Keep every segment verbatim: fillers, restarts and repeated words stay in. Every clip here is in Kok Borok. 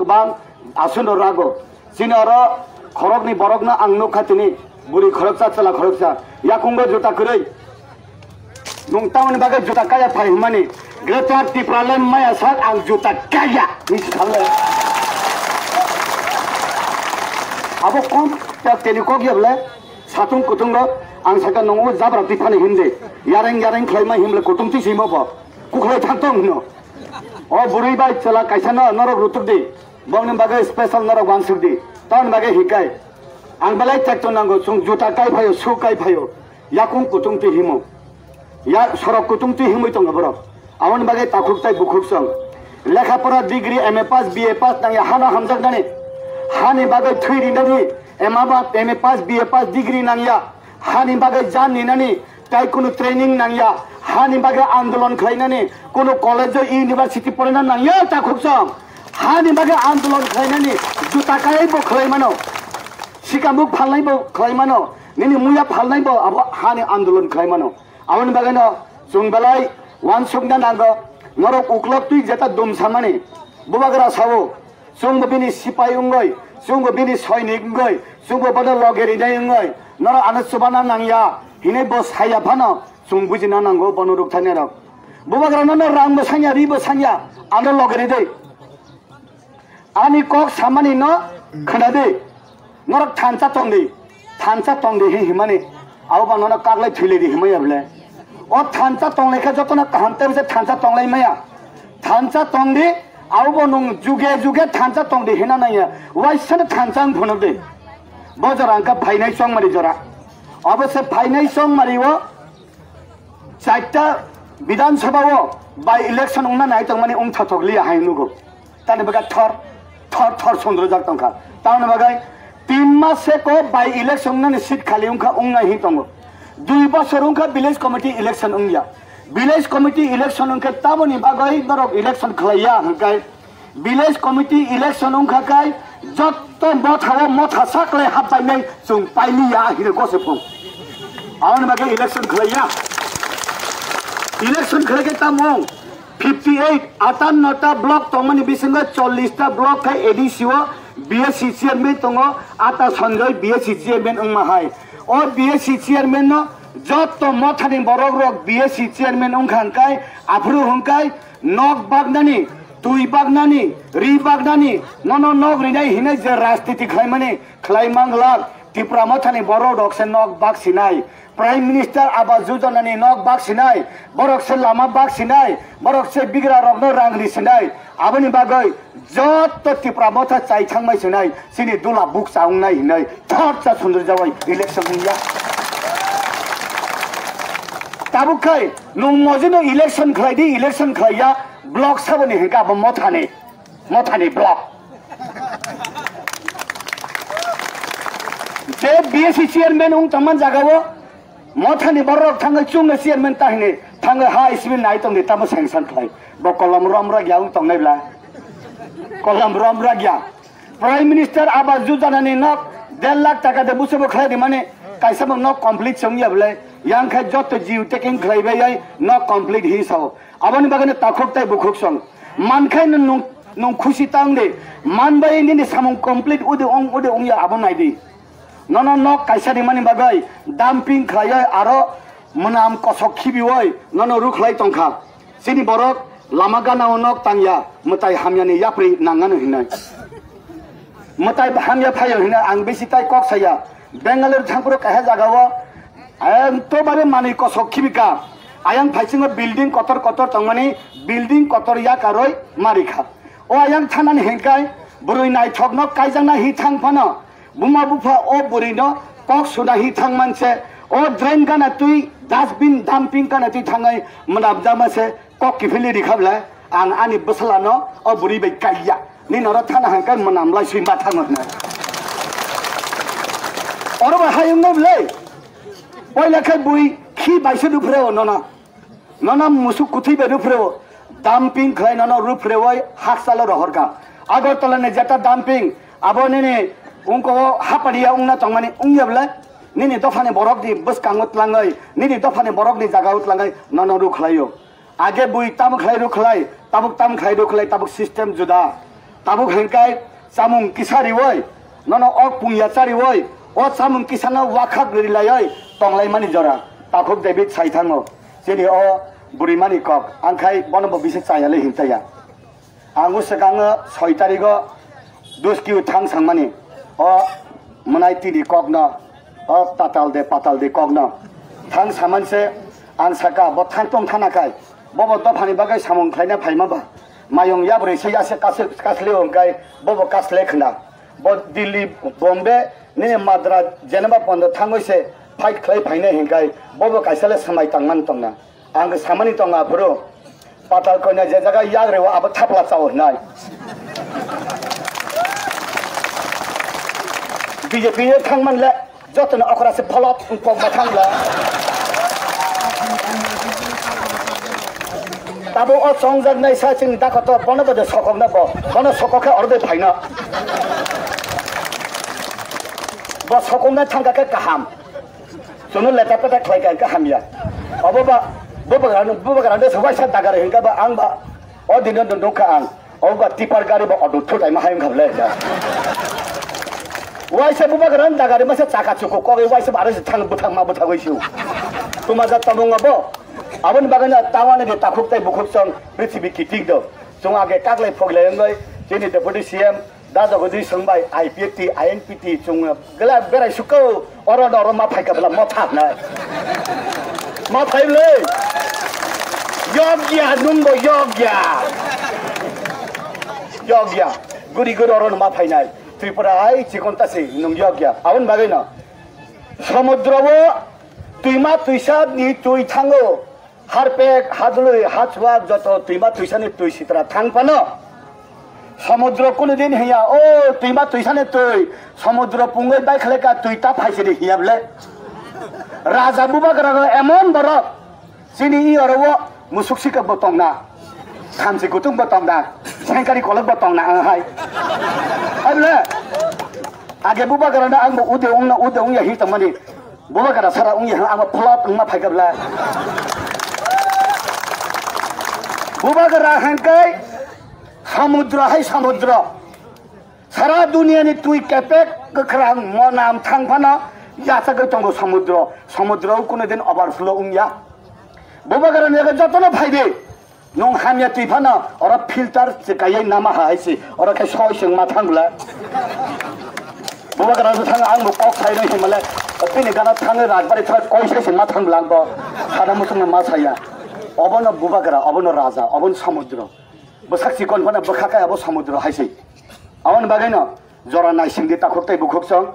Bang aswkno rago. Chini oro khorokni borokno ang nukha tini, bwrwi khoroksa, chwla khoroksa. Yakungo juta kwrwi. Nwng tamoni bagwi juta kaya phai hwnmani? Greater Tipraland maya sak ang juta kaya. Hinwi sa le. Abo kom tak teni kok ya bwle. Satung kutung rok ang saka nungo jabra twi phani himdi. Yareng yareng khlaima himle kutung twi simo bo. Kukhwlai thang tong hino. O bwrwi bai chwla kaisa no norok rutuk di. Bongni bagwi special norok wansuk di. Tamoni bagwi hikai. Ang belai tekto nango, chwng juta kai phaio, shoe kai phaio. Yakung kutung twi himo. Ya sorok kutung twi himwi tongo borok. Aboni bagwi takhuk tai bukhuk song. Lekha pora degree M A pass, B A pass nangya hano hamjaknani. Hani bagwi thwi rinani M A ba M A pass, B A pass degree nangya. Hani bagwi jan ninani tai kunu training nangya. Hani bagwi andolon khlainani kunu college o university porina nangya takhuk song. Hani bagwi andolon khlainani juta kai bo khlai mano. Sikamuk phalnai bo khlai mano. Nini muya phalnai bo abo hani andolon khlai mano. Aboni bagwino chwng belai wansukna nango, norok uklok twi jeta dum samani. Bubagra sao, chwngbo bini sipai wngwi, chwngbo bini soinik wngwi, chwngbo bono loge rinai wngwi, norok ano chubana nangya hinwi bo saya phano chwng bujina nango bono rwktharnai rok. Bubagra nono rangbo sanya, ribo sanya, ano loge ridwi. Ani kok samani no khwnadi. Norok thansa tongdi. Thansa tongdi hi himani. Abo ba nono kaglai thwilai di himaya bwle. O thansa tonglai khe jotono kaham tei bwse thansa tonglai maya. Thansa tongdi. Abo bo nwng juge juge thansa tongdi hina nangya. Waisano thansa wng phunukdi. Bo jora wngkha phainai chongmari jora. Obo se phainai chongmari o Chaita Bidhan Sabha o by election wngna nai tongmani wngthothok liya hai nugo. Tani bwkha thor thor thor sundrojak tongkha. Tamoni bagwi tin mas se ko by election wngnani seat khali wngkha, wngnai hin tongo. Dui bosor wngkha village committee election wngya. Village committee election wngkhe tamoni bagwi norok election khlaiya hwnkhe Village committee election wngkha kai jotto motha o motha saklai hapbainai chwng pailiya hino gose phung. Aboni bagwi election khlaiya. Election khlai khe tamo fifty eight, atanno ta block tongmani bisingo chollish ta block khai A D C o B S C chairman tongo, ata Sanjoy B S C chairman wngma hai. O B S C chairman no jotto mothani borok rok B S C chairman wngkha hwnkhe aphuru hwnkhe nok baknani, twi baknani, ri baknani, nono nok rinai hinwi je rajniti khlaimani khlai manglak, Tipra mothani borok rok se nok bak sinai, Prime Minister Awas Yojana ni nok bak sinai, borok se lama bak sinai, borok se bigra rokno rang ri sinai, aboni bagwi jotto Tipra motha chai thangmai sinai, chini dula bukcha wngnai hinwi thorsa sundurjawai election wngya. Tabuk khai nwng mojino election khlai di, election khlaiya, block saboni hinkhe abo mothani, mothani block. Je B S C chairman wng tongman jagao mothani borok thangwi chwngno chairman tahini thangwi ha isimi nai tongdi tamo sanction khlai. Bo kolom rom rok ya wng tongnai bla. Kolom rom rok ya. Prime Minister Awas Yojana ni nok der lakh taka de busubo khlai di mani kaisa bo nok complete se wngya bwle, yang khai jotto jiu taking khlai bai ai nok complete hi sao. Aboni bagwi no takhuk tai bukhuk song. Man khai no nung, nung khusi tang de. Man bai nini samung complete udi ong, udi ongya abo nai di. Nono nok kaisa rimani bagwi dumping khlaiwi aro mwnam kosok khibiwi nono rukhlai tongkha. Chini borok lama gana o nok tangya, mwtai hamyani yapri nangano hinwi. Mwtai hamya phaio hinwi ang bisi tai kok saya. Bengaluru thangphuru kaisa jagao, ekdobare manwi kosok khibika. Ayang phaisingo building kotor kotor tongmani, building kotor yakarwi marikha. O ayang thanani hinkai bwrwi naithokno kaijakna hi thang phano. Buma bupha o bwrwino kok suna hi thang manse, o drain gana twi, dustbin dumping gana twi thangwi mwnamjama se kok kiphilwi rikha bwle, ang ani bwsalano o bwrwi bai kaiya. Nini oro thana hangkhe mwnam lai swi ma thango hwnwi. Oro bai hayung no bwle, poila khe bui khi bai se duphure o nono. Nono musuk kuthwi bai ruphreo, dumping khlai nono ruphrewoi hakchalo rohorkha. Agartala ni jeta dumping, abo nini ungko o hapadiya ungna tongmani ungya bwle, nini dophani borok ni bwskango tlangwi, nini dophani borok ni jaga o tlangwi nono rukhlaio. Age bui tamo khlai rukhlai, tabuk tamo khlai rukhlai, tabuk system juda. Tabuk hwnkhe chamung kisa riwi, nono o pungya chariwi, o chamung kisano wakhak rilaiwi tonglaimani jora. Takhuk David sai thango, chini o burimani kok, angkhai bono bo bisi chayali hintaya. Ang o swkango soi tarigo Duskiu thang sangmani, o mwnai tini kokno, o tatal de patal de kokno thang samanse ang saka, bo thang tong thana khai, bobo dophani bagwi samung khlaina phaima ba? Mayung yabrwi se yase kasle-, kasle hwnkhe bobo kasle khna. Bo Delhi, Bombay, nini Madras, Geneva pondo thangwi se fight khlai phainai hwnkhe bobo kaisa le swmai tangmani tongna. Ang samani tongo aphuru, patal koina je jaga yagrwi o abo thapla chao hwnai. B J P ni thangman le jotono okra se pholot wng pokma thangla. Tabuk o chongjaknai sa chini dakoto bono bode sokokna bo, bono sokok khe oro de phaina. Bo sokokna thangka khe kaham. Chwngno leta peta khlai kha, kha hamya. Obo ba, bo bagrano, bo bagrano se waisa dagari hwnkha ba, ang ba, o dino no nukha ang. Obo ba tipper gari ba auto thutai ma hayung kha le. Waisa bo bagrano dagari masa chaka chuku kogwi waisa ba aro se thang bwthang ma bwthagwi su. Tuma ja tabung obo. Aboni bagwi no tawani de takhuk tai bukhuk song prithibi kiting do. Chwng age kaklai phoglai wngwi chini deputy C M Da Jagadish Singh bai I P F T, I N P T chwng gela berai suko, oro no oro ma phai ka bela ma thap na. Ma phai le. Yogya nung bo yogya. Yogya. Guri guri oro no ma phai nai. Tripura hai chikon ta si nung yogya. Aboni bagwi no. Samudra o twima twisa ni twi thango. Harpek, hadului, hachuak joto twima twisani twi sitra thang phano. Samudro kunu din hiya, o twima twisani twi, samudro pungwi bai khlai ka twi ta phaisidi hiya bwle. Raja bubagra no emon borok, chini i oro o musuk sikok bo tongna, thamchi kutung bo tongna, sengkari kolok bo tongna, ang hai. Hai bwle, age bubagra no ang bo ude ungna, ude ungya hi tongmani. Bubagra sara wngya hwnkhe amo pholot wngma phaikha bwla. Bubagra hwnkhe samudra hai samudra. Sara duniyani twi kepek kwkhwrang monam thang phano yachagwi tongo samudra. Samudra o kunu din overflow wngya. Bubagra ni jotono phaidi. Nwng hamya twi phano oro filter se kaiwi nama hai se, oro khe soi se wngma thang bwla. Bubagra no thang ang bo kok sai rwi himale, bini gana thangwi rajbari thang koi sai se wngma thang bwla ang bo. Sada muchung no ma saya. Obono bubagra, obono raja, obono samudro. Bwsak chikon phano bwkha kaya bo samudro hai se. Aboni bagwi no jora naising di takhuk tei bukhuk song.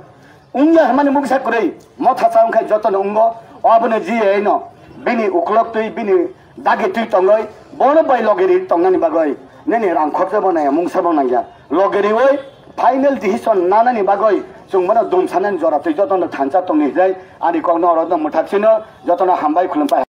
Wngya hwnmani mungsa kwrwi motha cha wngkha jotono wngo. Obono G A no bini uklok twi bini dagi twi tongwi bono bai logeri tongnani bagwi nini rang khorcha bo nangya mungsa bo nangya. Logeriwi final decision nanani bagwi chwng bono dumsanani jora twi jotono thansa tongni hwnwi ani kokno oro no mwthak sino jotono hambai khulumpai.